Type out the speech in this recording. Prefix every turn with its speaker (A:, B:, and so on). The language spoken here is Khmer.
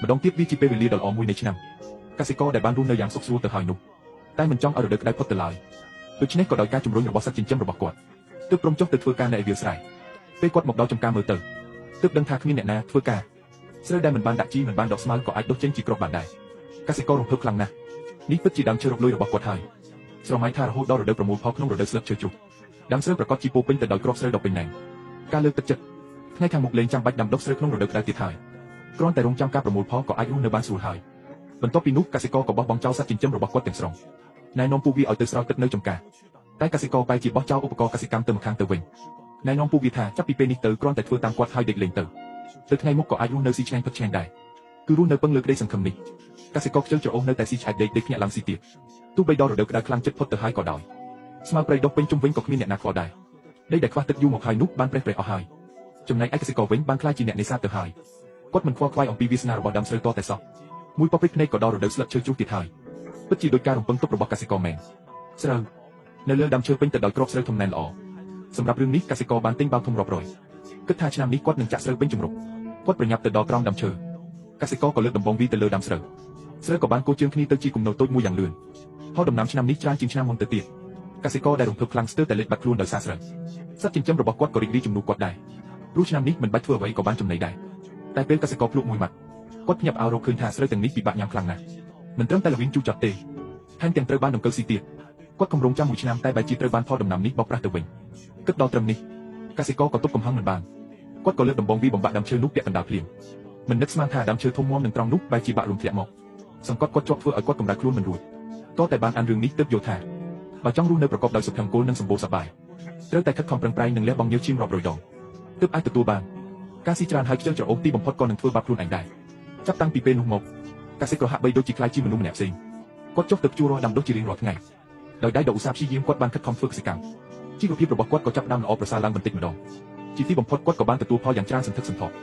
A: ម្ដងទៀតវាជាពេលវេលាដ៏ល្អមួយនៃឆ្នាំកសិករដែលបានរស់នៅយ៉ាងសុខស្រួលទៅហើយនោះតែមិនចង់ឲ្យរដូវក្តៅផុតទៅឡើយដូច្នេះក៏ដោយការជំរុញរបស់សត្វចិញ្ចឹមរបស់គាត់ទើបព្រមចុះទៅធ្វើការនៅឯវាលស្រែពេលគាត់មកដល់ចំការមើលទៅទើបដឹងថាគ្មានអ្នកណាធ្វើការស្រូវដែលមិនបានដាក់ជីមិនបានដកស្មៅក៏អាចដុះចេញជាគ្រាប់បានដែរកសិកររំភើបខ្លាំងណាស់នេះពិតជាដើមឈើរកលុយរបស់គាត់ហើយស្រមៃថារហូតដល់រដូវប្រមូលផលក្នុងរដូវស្លឹកឈើជ្រុះដើមស្រូវប្រកាសជាពោពេញទៅដោយគ្រាប់ស្រូវដ៏ពេញណែនការលើកទឹកចិត្តថ្ងៃខាងមុខលែងចាំបាច់ដាំដុះស្រូវក្នុងរដូវក្តៅទៀតហើយគ្រាន់តែរងចាំការប្រមូលផលក៏អាចរស់នៅបានស្រួលហើយបន្ទាប់ពីនោះកសិករក៏បោះបង់ចោលសត្វចិញ្ចឹមរបស់គាត់ទាំងស្រុងណែនាំពួកវាឲ្យទៅស្រោចទឹកនៅចំការតែកសិករបែរជាបោះចោលឧបករណ៍កសិកម្មទៅម្ខាងទៅវិញណែនាំពួកវាថាចាប់ពីពេលនេះទៅគ្រាន់តែធ្វើតាមគាត់ហើយដេកលេងទៅទៅថ្ងៃមុខក៏អាចរស់នៅស៊ីឆ្ងាញ់ផឹកឆ្ងាញ់ដែរគឺរស់នៅពឹងលើក្តីសង្ឃឹមនេះកសិករខ្ជិលច្រអូសនៅតែស៊ីឆ្អែតដេកដេកភ្ញាក់ឡើងស៊ីទៀតទោះបីដល់រដូវក្តៅខ្លាំងចិត្តផុតទៅហើយក៏ដោយស្មៅព្រៃដុះពេញជុំវិញក៏គ្មានអ្នកណាខ្វល់ដែរដីដែលខ្វះទឹកយូរមកហើយនោះបានប្រេះប្រេះអស់ហើយចំណែកឯកសិករវិញបានក្លាយជាអ្នកនេសាទទៅហើយគាត់មិនខ្វល់ខ្វាយអំពីវាសនារបស់ដើមស្រូវតតែសោះមួយប៉ព្រិចភ្នែកក៏ដល់រដូវស្លឹកឈើជ្រុះទៀតហើយពិតជាដោយការរំពឹងទុករបស់កសិករមែនស្រូវនៅលើដើមឈើពេញទៅដោយគ្រាប់ស្រូវធំណែនល្អសម្រាប់រឿងនេះកសិករបានទិញបាវធំរាប់រយគិតថាឆ្នាំនេះគាត់នឹងចាក់ស្រូវពេញជំរកគាត់ប្រញាប់ទៅដល់ក្រោមដើមឈើកសិករក៏លើកដំបងវីទៅលើដើមស្រូវស្រូវក៏បានគោជើងគ្នាទៅជាគំនរតូចមួយយ៉ាងលឿនផលដំណាំឆ្នាំនេះច្រើនជាងឆ្នាំមុនទៅទៀតកសិករដែលរំភើបខ្លាំងស្ទើរតែលេចបាត់ខ្លួនដោយសារស្រូវសត្វចិញ្ចឹមរបស់គាត់ក៏រីករាយជំនួសគាត់ដែរព្រោះឆ្នាំនេះមិនបាច់ធ្វើអ្វីក៏បានចំណេញដែរតែពេលកសិករភ្លក់មួយម៉ាត់គាត់ភ្ញាក់ផ្អើលរកឃើញថាស្រូវទាំងនេះពិបាកញ៉ាំខ្លាំងណាស់មិនត្រឹមតែល្វីងជូរចត់ទេថែមទាំងត្រូវបានដង្កូវស៊ីទៀតគាត់គម្រោងចាំមួយឆ្នាំតែបែរជាត្រូវបានផលដំណាំនេះបោកប្រាស់ទៅវិញគិតដល់ត្រឹមនេះកសិករក៏ទប់កំហឹងមិនបានគាត់ក៏លើកដំបងវីបំបាក់ដើមឈើនោះពាក់កណ្ដាលភ្លាមមិននឹកស្មានថាដើមឈើធំមាំនឹងត្រង់នោះបែរជាបាក់រំធ្លាក់មកសង្កត់គាត់ជាប់ធ្វើឲ្យគាត់កម្ដៅខ្លួនមិនរួចតតែបានអានរឿងនេះទើបយល់ថាបើចង់រស់នៅប្រកបដោយសុភមង្គលនិងសម្បូរសប្បាយត្រូវតែខិតខំប្រឹងប្រែងនិងលះបង់ញើសឈាមរាប់រយដងទើបអាចទទួលបានការស៊ីច្រើនហើយខ្ជិលច្រអូសទីបំផុតក៏នឹងធ្វើបាបខ្លួនឯងដែរចាប់តាំងពីពេលនោះមកកសិករហាក់បីដូចជាក្លាយជាមនុស្សម្នាក់ផ្សេងគាត់ចុះទៅភ្ជួររាស់ដាំដុះជារៀងរាល់ថ្ងៃដោយដៃដ៏ឧស្សាហ៍ព្យាយាមគាត់បានខិតខំធ្វើកសិកម្មជីវភាពរបស់គាត់ក៏ចាប់ផ្ដើមល្អប្រសើរឡើងបន្តិចម្ដងជាទីបំផុតគាត់ក៏បានទទួលផលយ៉ាងច្រើនសន្ធឹកសន្ធាប់។